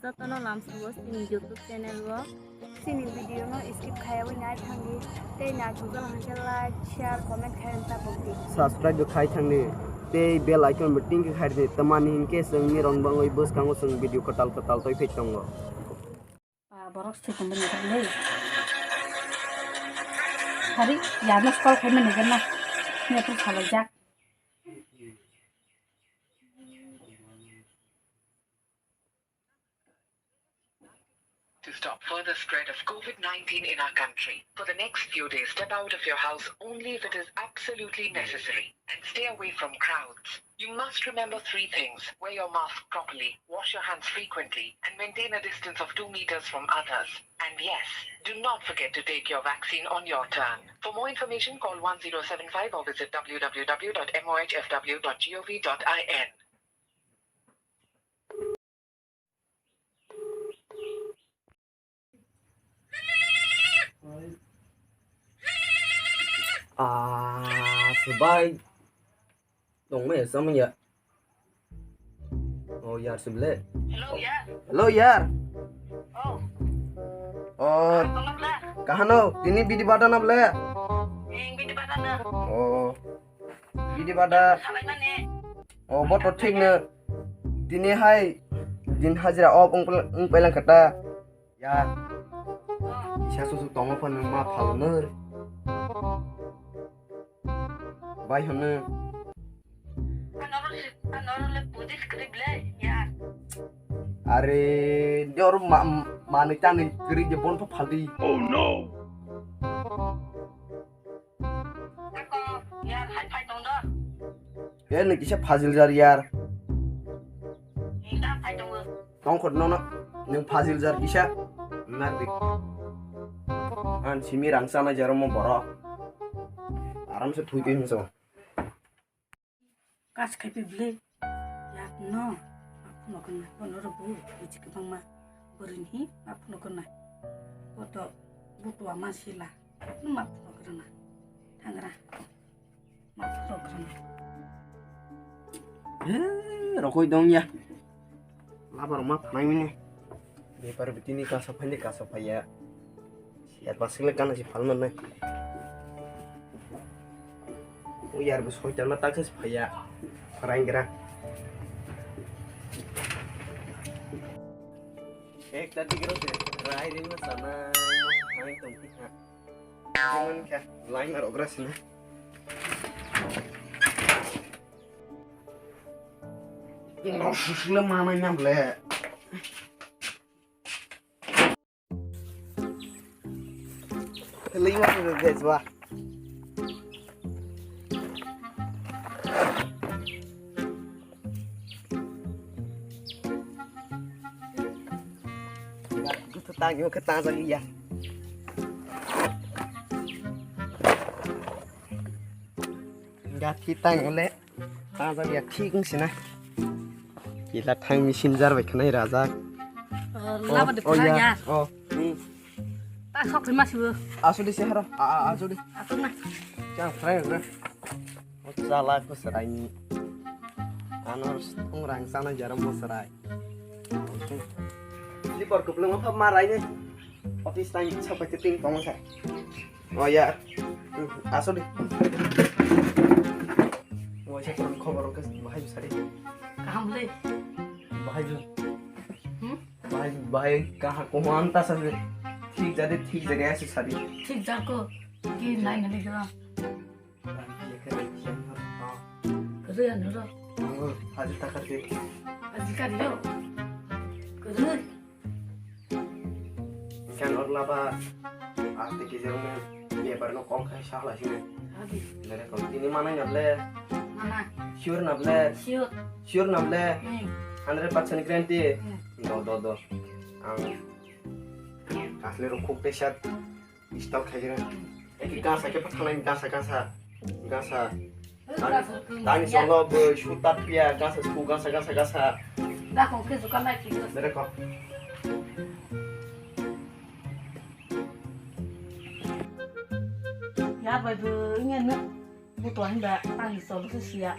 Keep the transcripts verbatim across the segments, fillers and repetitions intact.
Jotono lamsongo chini YouTube channel o. Chini video no skip khaiwi nai thangdi. Tei naithokjak hwnkhe like, share, comment khai wng tabukdi. Subscribe bo khai thangdi. Tei bell icon bo ting khe khai di. Tamani hinkhe chwng nirok bangwi bwskango chwng video kwtal kwtal toi phai tongo. Ba, borok se tongmani rok le. Hari, ya no stol khai mani gana. Ni apu salai jak. To stop further spread of COVID nineteen in our country, for the next few days, step out of your house only if it is absolutely necessary and stay away from crowds. You must remember three things. Wear your mask properly, wash your hands frequently, and maintain a distance of two meters from others. And yes, do not forget to take your vaccine on your turn. For more information, call one zero seven five or visit w w w dot m o h f w dot g o v dot i n. Ah, swbai. Tongma ya, sama ya. Oh, yar, sebelah. Hello, yar. Hello, yar. Oh. Oh. Tolong lah. Kahano, tini bidi bada na bele? Ing bidi bada na. Oh. Bidi bada. Salai na ne. Oh, bo to thik no. Tini hai din hajira off wng pailang kata. Ya. Kisa susu tongo phano ma phalnur. Bai hwnwi. Anoro le, anoro le budis krib le, ya. Are, dor ma, manwi tanwi krib je bon phaldi. Oh no. Ako, yar, hai phai tong do. E, nwng kisa phajil jar yar. Ita phai tongo. Tong khot nono, nwng phajil jar kisa. Nak di. An simi rang sana jar mo borok. Aram se thui thui hinso. Kas khai pi ble. Yak no. Aku no kena. Bono ro bu. Bichi kebang ma. Borin hi. Aku no kena. Boto. Butua ma sila. Numa program na. Thangra. Ma program. Eh, rokoi dong ya. Labar ma phanai mini. Bepar bitini kasa phani kasa phaya. Yar basik le kana si phalman nai. O yar bo soita na taksa si phaya. Pharang gira. Ekta digiro se rai ring na sana. Hai tong ha. Cuman kha line aro grasina. Ino susule manai na ble. Lima ni bejwa. Gutu tangyo ke tang ya. Gathi tang le. Tang ya thik wng sina. Kila thang messenger bai khnai rajak. Laba de phai ya. Oh. Ta sok ma sibo. Asu di sehara. A a asu di. Asu na. Chang phai ra. O chala ko serai ni. Anor thung rang sana jaram mo serai. Slipper kuplung apa marai ni. Office time sapai ting tong sa. Oh ya. Aso di. Oh ya, khobor ke bahai sari. Kaham le. Bahai. Hmm? Bahai bahai kaha ko anta sari. Thik jade thik jade aso sari. Thik jako. Ki nai nali kira. Kwrwi ano ro. Ang hajir takar di. Hajir kari yo. Kwrwi. Kan or laba. Ate ki jeng me. Ye bar no kol khai sala sini. Adi. Mere kol tini mana nable. Mana. Sure nable. Sure. Sure nable. Hmm. Hundred percent guarantee. Hmm. Do do do. Ang kasle ro khuk te sat. Style khaikhe. Eki gasa khe pathanai gasa gasa. Gasa. Tani solo bo sutat pia gasa su gasa gasa gasa. Dakho khe juka mai khe. Mere ko. Ya bai bo nya na. Bu to hin ba tani solo se sia.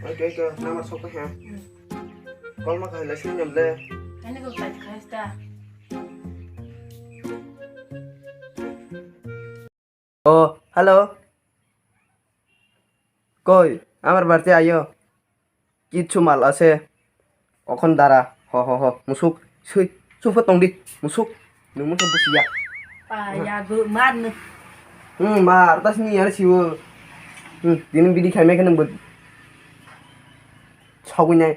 Oke oke nama sok ha. Kolma khailai sini nyamle. Ani ko kai khai ta. Oh, hello. Koi, amar barti ayo. Kichu mal ase. Okhon dara. Ho, ho, ho. Musuk. Sui. Sufa tongdi. Musuk. Nung musa busiya. Pa, ya, bu, man. Hmm, mar. Tas ni yar siwo. Hmm, dini bidi khaimai khe nung bu. Sogwi nai.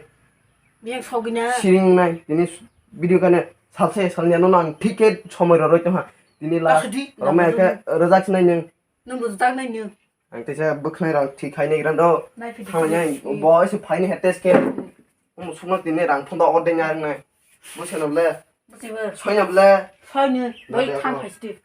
Biyang sogina. Siring nai, tini video kane salse salnya no nang thik khe somoi roroi tongha. Tini last Asudi, romai nang khe rojak sinai nung. Nung rojak nai nung. Ang teisa bwkhnai rang thik khai nai gran do. Nai phidi Thang nai, phidi. Bo ese phai ni hetes khe. Um sumno tini rang phunda orde nai nai. Bo se no ble. Bo se bo. Soi no ble. Soi ni, boi Nai thang bo. Khai sti.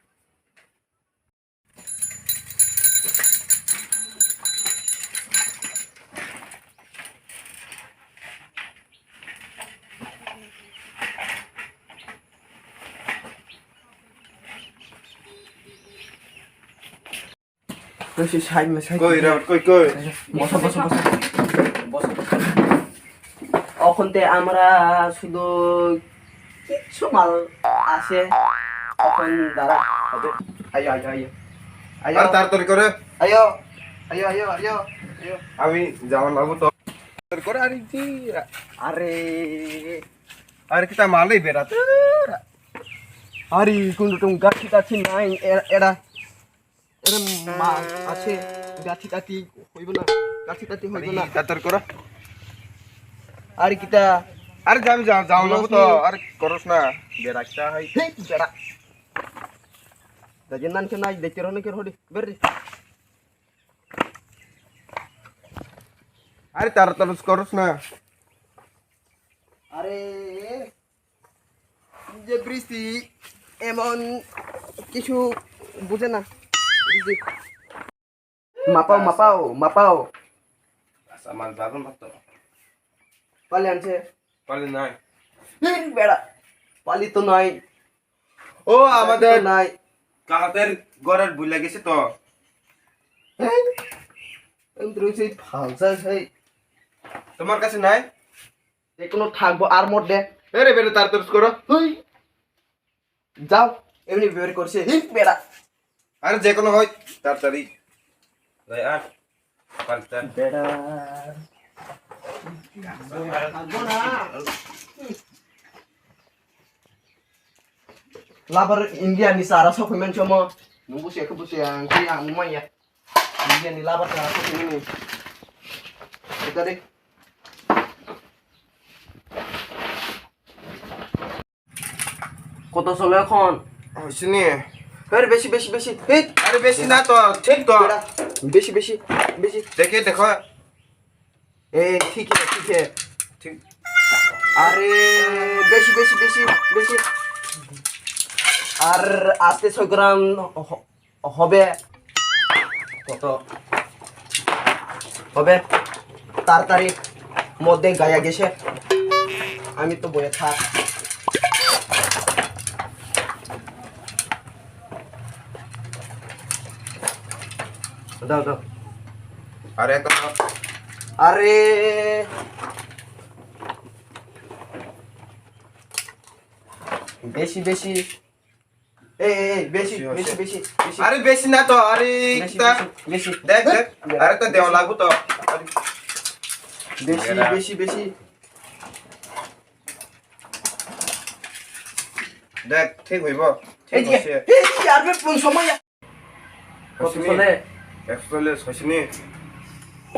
Koi si side ma side. Koi, Robert, koi, koi. Boso, boso, boso. Boso, boso. Okhon te amra sudu kichu mal ase. Okhon dara. Ayo, ayo, ayo. Ayo. Ar tar tar kore. Ayo. Ayo, ayo, ayo. Ayo. Ami jawan lagu to. Tar kore ari ji. Are. Are kita malai berat. Ari kundu tung gathi gathi nai era. Ere ma ase gati tati hoibo na, gati tati hoibo na. Ari tatar kora. Ari kita. Ari jam jam jam na to, ari koros na. Bera kita hai. Hei bera. Dagi nan ke nai de kero ne kero hodi. Berdi. Ari tar tar koros na. Are. যে বৃষ্টি এমন কিছু বুঝে না। মাপাও, মাপাও, মাপাও। আচ্ছা, আমার বাবা মা তো। পালে আনছে? পালে নাই। এই বেড়া, পালি তো নাই। ও, আমাদের নাই। কাহাতের ঘরের বুইলা গেছে তো। এই, এই তো রয়েছে এই ফালসা সেই। তোমার কাছে নাই? যে কোনো থাকবো আর মোট দে। এরে বেটা, তাড়াতাড়ি করো। হুই। যাও, এমনি বের করছে। হিপ বেটা। আরে যে কোনো হয়, তাড়াতাড়ি। যাই আর। পাল্টা। বেটা। থাকবো না। Labar India ni sara sokoi man chomo. Nung busi aku busi ang kui ang maya. India ni labar sara sokoi mani. Kita deh. কত চলে এখন? হইছে নি? আরে বেশি, বেশি, বেশি। এই! আরে বেশি না তো, ঠিক তো। বেটা, বেশি, বেশি, বেশি। দেখে, দেখো। এই, ঠিক আছে, ঠিক আছে। ঠিক। আরে, বেশি, বেশি, বেশি, বেশি। আর আস্তে ছয় গ্রাম হ-, হবে। কত? হবে। তাড়াতাড়ি মধ্যে গায়া গেছে। আমি তো বয়ে থাক। দাও, দাও। আরে, কত? আরে। বেশি, বেশি। এই, এই, এই, বেশি, বেশি, বেশি, বেশি। বেশি, বেশি, বেশি। আরে বেশি না তো, আরে বেশি, কিতা? বেশি, বেশি। দেখ, দেখ। আরে তো দেওয়া লাগবো তো। আরে। বেশি, এরা। বেশি, বেশি। দেখ, ঠিক হইব। ঠিক এই যে, হইছে। এই যে, আর বে কোন সময়? কত হইছে নি? চলে? একশো চল্লিশ হইছে নি?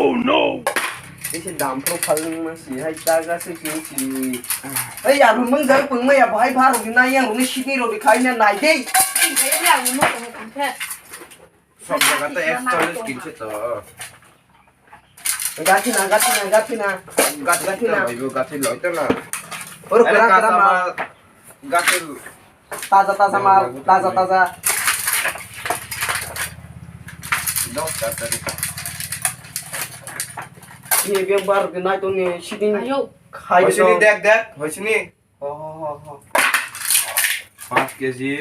Oh no! Ese dam pro phalung ma si hai ta ga se si si. Ei ya rumung jang pung ma ya bahai bha rodi na yang rumi sini rodi khai na nai dei. Ei ya rumung ko kan khe. সব জায়গাতে একশো চল্লিশ কিনছে তো। Gathi na, gathi na, gathi na. Gathi Gathi na. Laibo, gathi loi to na. Oro kera kera ma. Gathi Taza, taza mal, taza, taza. Dok, taza, taza. Ni beng bar ke nai to ni sitting. Ayo. Khai hoisini to. Dek, dek, hoisini. Ho, ho, ho, ho. পাঁচ কেজি,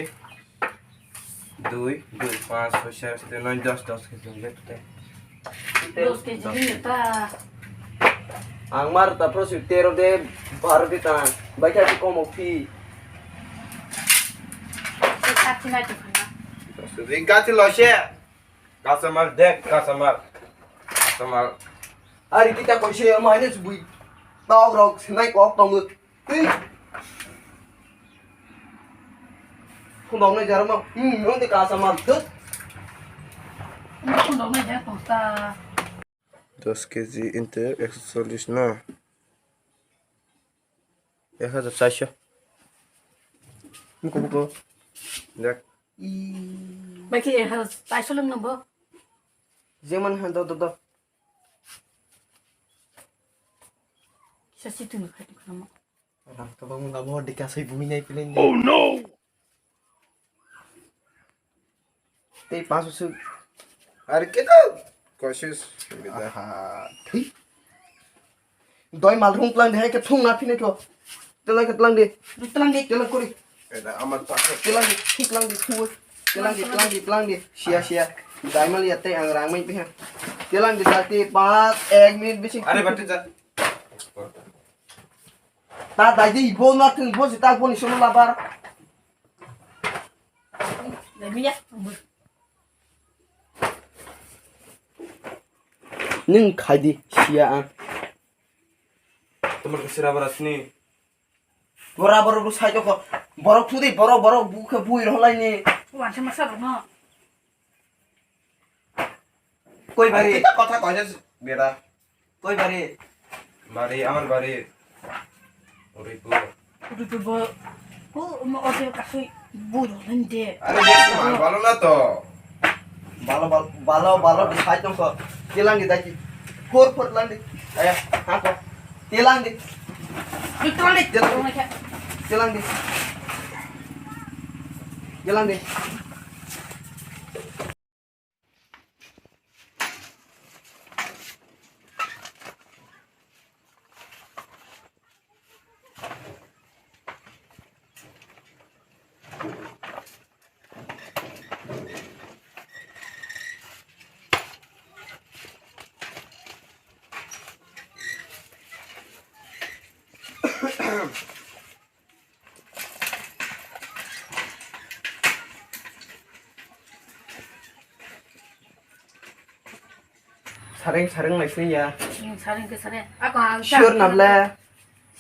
দুই, দুই, পাঁচ, ছয়, সাত, আট, নয়, দশ, দশ কেজি হইলে তো। দশ কেজি হইলে তা। Ang mar ta pro si tero de baro de ta. Bai kha komo phi. Ring kati lo se. Kasamal dek, kasamal. Kasamal. Ari kita ko se ma ne subui. Tawk rok sinai kok tong. Tei. Phunok nai jarma. Hmm, nong de kasamal. Tut. Phunok nai jar tosta. Dos kg into ekso chollish no. Ek hajar charso. Buko, buko. Dek. Bai khe ek hajar charso lwng nang bo. Jemon han do, do, do. Kisa si tunu khai tunu khamo. Rang to bang labo dika sai bumi nai pilin. Oh no! Tei paso suk. Are kito? Kosis. Aha, thui. Doi mal rung tlang de, hai ke thung na phine to. Telang ke tlang de. Tlang de. Telang kuri. Eda amar ta. Telang de, thik tlang de, thung. Telang de, tlang de, tlang de. Sia, sia. Dai mal ya tei ang rang mai piha. Telang de, dati pas ek minute bisi. Are bati ja. Ta dai de ibo na thung, ibo sita ibo ni sono labar. Nung khai di, sia ang. Tomar ke sira bara sini. Bora bora bu sai joko. Borok thudi, borok, borok bu khe bui rohlai ni. Wansa masa rok no. Koi bari? Kita kotha koi se bera. Koi bari? Bari, amar bari. Uripu. Uripu bo. Ko mo ote kasui buro nande. Are besi mal balo na to. Balo, balo, balo, balo, de sai tong ko. Kelang de daki. Khor, khor lang de. Aya, ha ko. Kelang de. Kelang de. Kelang de. Kelang de. Sareng, sareng lai sini ya. Hmm, sareng ke sareng. Ako ang sure na ble?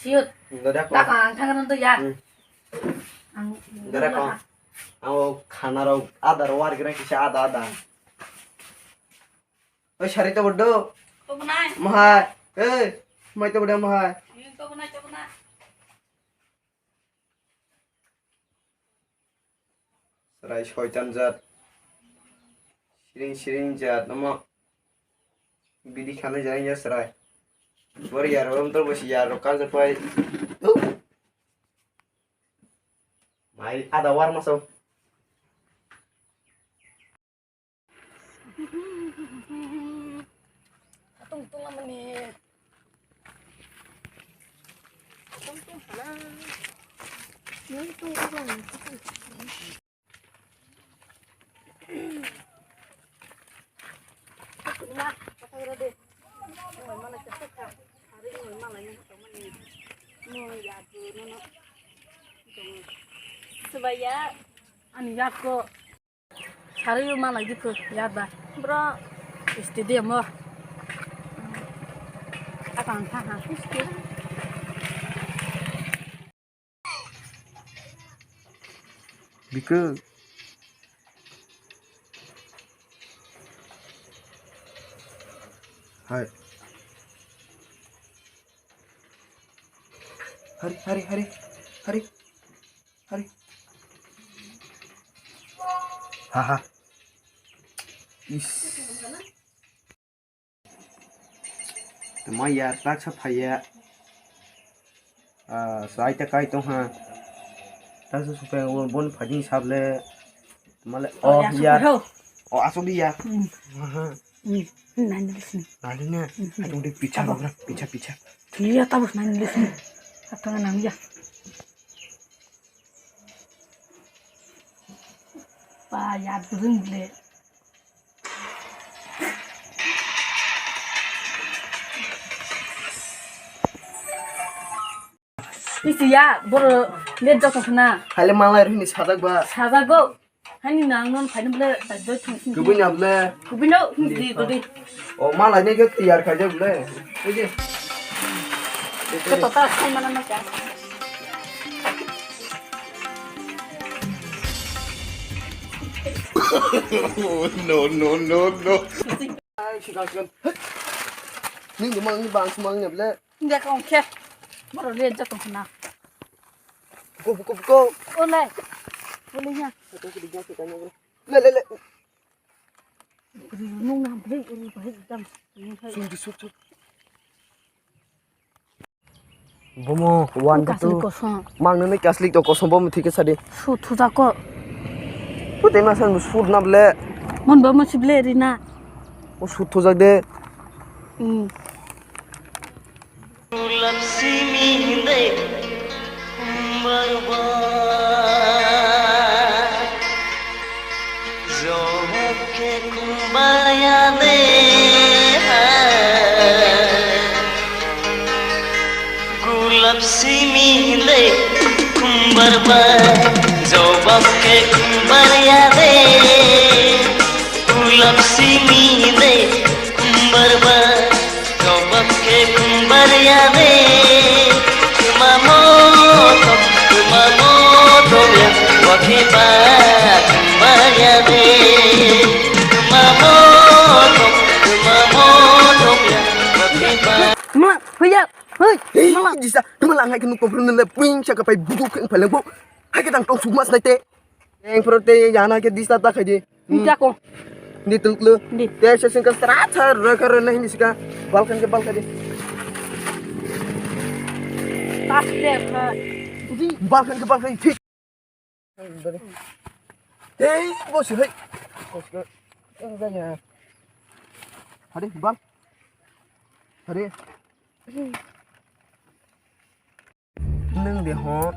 Sure. Nda da ko. Tako ang thang nang to ya. Hmm. Ang nda da ko. Ang khana rok ada ro war gira kisa ada ada. Oi sari to bodo. To bunai. Maha. Eh, mai to bodo maha. Hmm, to bunai, to bunai. Chwrai soitan jat. Siring siring jat omo. Bidi khanai jani ya chwrai. Bor yar rom to bosi yar rok kar japai. Mai ada war maso. Tung tung amani. Tung tung hala. Tung tung tung. Aku ni mah, kata kira deh. Mau mana cepat kak? Hari ini mau mana yang kau mana? Mau ya tu nono. Sebaya. Ani ya ko. Sari yo malai di ko ya ba. Bro. Stadium mo. Apa angka ha? Stadium. Bikhe. Hai. Hari, hari, hari, hari, hari. Haha. Is. Tama yar taksa phaiya. Ah, sai ta kai tong ha. Taksa supai bon phajing sable. Male oh yar. Oh asuk ya. Hmm. Aha. Hmm. Nani sini. Nani na. Hmm. Atung di picha logra, picha picha. Iya tabus nani sini. Atang nang ya. Pa yar dun ble. Tisi ya, boro let jokon khna. Haile malai rwni sajak ba. Sajago. Hani nang non phaino bole dai doi thang sini. Kubui na bole. Kubui no hindi godi. O malai ne ke tiyar khai de bole. Oi je. Ke tota khai mana ma ka. No, no, no, no. Ai, sikang, sikang. Ning de mang ni bang sumang ne bole. Hindi ka ongkhe. Boro let jokon khna. Buko, buko, buko. Olai. Olai ya. Le, le, le. Nung na beli uri bai dam. Sung di suk suk. Bomo, one to two. Kasli kosong. Mang nini kasli to kosong bomo thike sadi. Su thuja ko. Pute ma san sur na ble. Mon bomo sible rina. O su thuja de. Hmm. Gulap simi hindai kumbar ba, jawab ke kumbar ya de hai. Gulap simi hindai kumbar ba, jawab ke kumbar ya de. Gulap simi hindai kumbar ba. Jawab ke kumbar ya de, mamo to, mamo to ya, wake ba kumbar ya de, mamo to, mamo to ya, wake ba. Ma, hoya, hoi, ma. Jisa, ma lang hai kunu kopru nele ping sa kapai budu keng palang bo. Hai ke dang tong suk mas nai te. Eng pro te yana ke dista ta khai di. Ni jako. Ni tung lu. Ni. Te se sing ka stra thar ra ka ra nahi ni sika. Balkan ke balkan di. Aste kha. Balkan ke balkan thik. Tei bo si hai. Ko si ka. Eng da ya. Hadi bal. Hadi. Nwng de ho.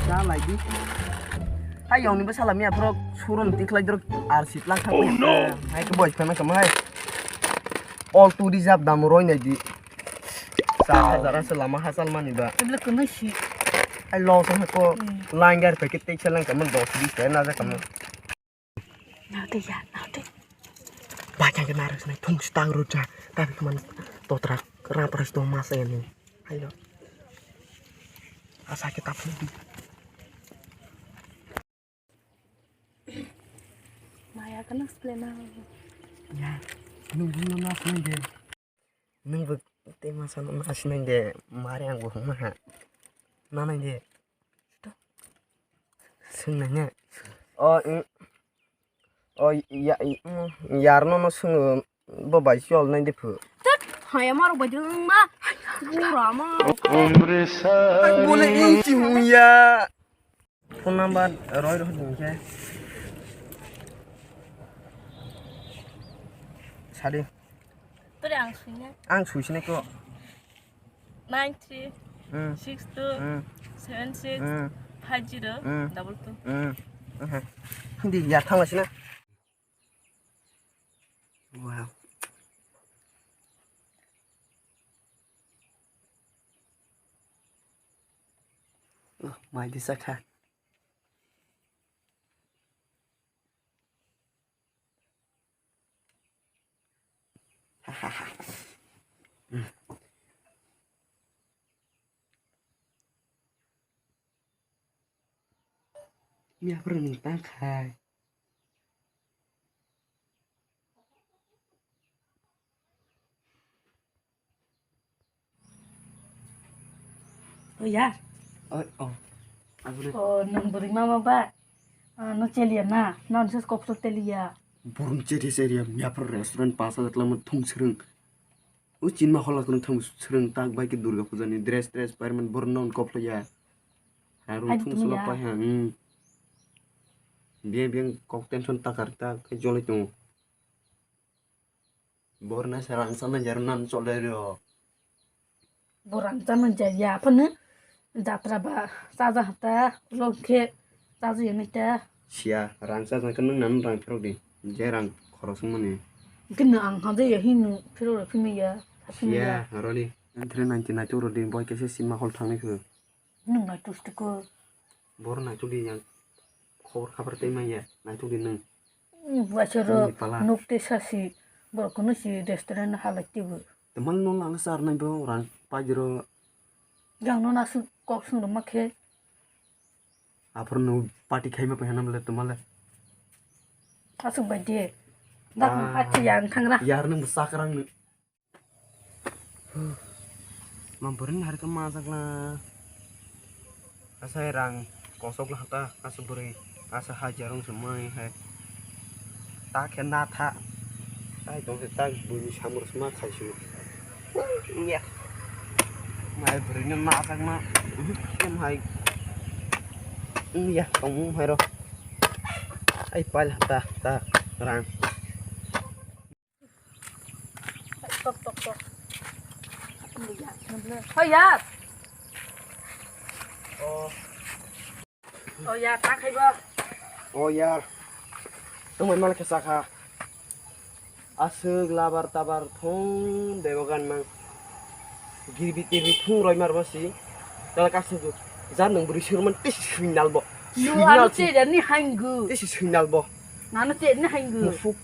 Cha lai di. Hai yong ni bwsala miya phoro surun tikhlai drok ar sitla kha. Oh no! Hai ke boy phana kama hai. All to reserve dam roi nai di. Sa hajar ase lama hasal mani ba. Tablet ko nai si. Hai lo sa ko. Hmm. Line gar packet te chalang kama dos bis na ja kama. Nang tei ya, nang tei. Ba kya kya narwk sinai thung stang rwja. Tabi kman totra rang pras do mas ya ni. Ayo. Asa kita pun. Maya kana splena. Ya. Nung nung nas nung de. Nwng bo tei masa no nasinai de, mari ang bo hwnma ha. Nanai de. Swng nai ne. O, i, o, ya, i, mm, yar no no swng bo bai chol nai de phu. Tet, haya maro bai de ma. Gura ma. Ai, bole i chi hu ya. Phone number roi roi din khe. Sadi. Tore ang suina. Ang suisine ko. Nine three, hmm, six two, hmm, seven six, hmm, five zero, hmm, double two. Hmm. Aha. Hindi ya thang sina. Wow. Oh, mai di sakha. Miya phuru nung tang khai. O yar. Oi, oh. Aboni. O, nwng bwrwi mama ba? Ah, no cheliya na? Non ses kok sok teliya. Burung cheri cheri ya, miya phuru restaurant pas hajar lama thung srwng. O chinma hola kwrwng thang srwng tak bai khe Durga puja ni dress dress pairman borno on kok ya. Harung thung solo pai ha, hmm. Biang biang kok tension takar tak khe jolai tongo. Borna se rangchaknai jero nan chole rio. Bo rangchaknai jaya phano jatra ba chaja hata, ulo khe chaja yanai ta. Siya, rangchaknai khe nwng nang rang phirok di, je rang khorok wngmani. Khe nwng ang hajaya hino phirok rok phimaya. Sini ya. Ya, roni. Entry ninety naituk rodi, boy kaisa sima hol thangni kho. Nwng naituk siko. Bor naituk di yang. Khobor khabar tei manya, naituk di nwng. Nwng buaisa ro nwng ni pala. Nuk tei sasi. Borok kono si restaurant halai tibu. Temal no lang sar nai bo rang pajero. Yang no nasu kok sung roma khe. Aphuru no party khaima paina bole temal. Asuk bai de. Dak ah, achi yang thangra. Yar nwng bwsa kwrang nwng. Ma bwrwini hari khe majak la. Asa hai rang kosok la ta, asa bwrwi, asa hajar wng se mai hai. Ta khe na tha. Tai tong se ta bwrwini samung se ma khai se. Nya. Mai bwrwini majak ma. Em hai. Nya, tong hai ro. Ai pal ta, ta rang. Tok, tok, tok. Hoi, yar. Oh. Oh, yar, ta khai ba. Oh, yar. Tongmai mal khe sakha. Aswk labar tabar thung debo gan mang. Girbi tirbi thung roi mar masi. Tala kasung tu. Jar nung bwrwi sirman tisi suinal bo. Lu anu che ni hangu. Tisi suinal bo. Nano che ni hangu. Mufuk.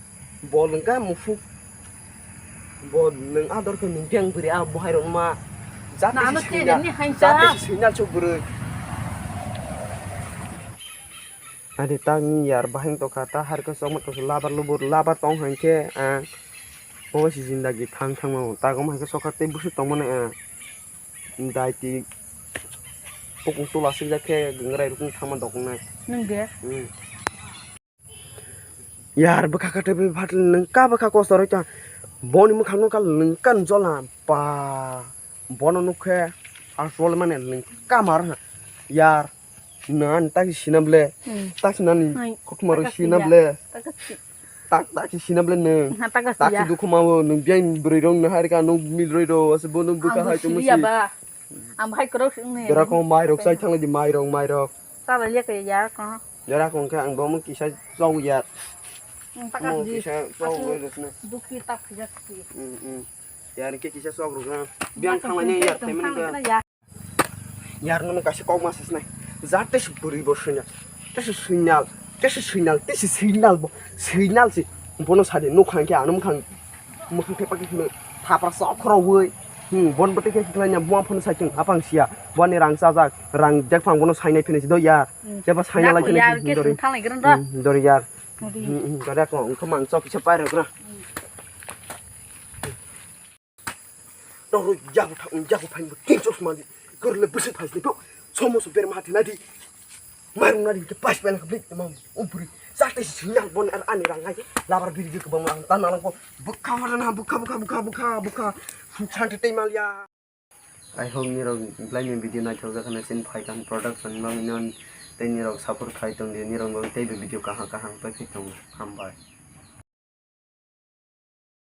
Bo nwng ka mufuk. Bo nwng ador khe nwng biyang bwrwi a bo hai rok ma. Jate nano si che suina, ni hai jate cha. Si suina chuk bwrwi. Adi tang ni yar bahing to kha ta har khe chokma to labar lubur labar tong hai khe ang. Bo si jindagi thang thang ma ta gom hai khe sokha tei busu tong mano ang. Dai ti pukung tula sik jak khe gwngra rukung thang ma dok nai. Nwng de. Hmm. Yar bwkha kha tei bwkha nwng ka bwkha kosto roi ta. Boni mwkhang no ka nwng ka njola ba. Bono nuk khe asol mane nwng ka mar ha. Yar nan ta ki sina ble. Hmm. Ta ki nani hai, kothoma roi ta ka sina siya. Ble. Ta ka si- Ta, ta ki sina ble nwng. Ha, ta ka siya. Ta ki dukhu ma bo nwng biang bwrwi rong na hari ka nwng mil roi do. Ase bo nwng bwkha hai to musi. Ang bo siriya ba. Ang bahai kwrwk se wngni. Jora kong mai rok sai thang lai di mai rok, mai rok. Chaba liya kaya ya ko. Jora kong khe ang bo mung kisa chau ya. Ang taka di. Mung kisa chau asuk lai rosna. Dukhi tak khajak si. Hmm, hmm. Yar ke kisa chau rok na. Biang thang lai ni yar thang payment lai ka. Ya. Yar no kaisa kok ma sasnai. Jate se bwrwi bo sunya. Tese suinal, tese suinal, tese suinal bo, suinal si. Bono sadi nuk khang khe ano mukhang, mukhang thepa khe khwlai thapra sok khoro wi. Hmm, bon bwtwi khe khwlai nya buma phone sai chwng apang sia. Boni rang chajak, rang jek phang bono sainai phini si do yar. Hmm. Jeba sainai lai phini si dori. Hmm, dori yar. Hmm, hmm, dori ako, wngkha mang chok kisa pairok na. Norok yago thang, yago phaini bo tin chosma di. Gorle bwswk phaisni bo. Somo so berma hati nadi. Marung nadi ke pas pela keblik tamam. Umpuri. Sate si sinyal bon ar ani rangai. Labar biri ke bang rang tan alang ko. Bukha wala na bukha, bukha, bukha, bukha, bukha. Suk sante tei mal ya. I hope nirok blaini video naithok jakhana sin phai kan production bang non tei nirok support khai tong di nirok bang tei video kaham kaham pai phai tong. Hambai.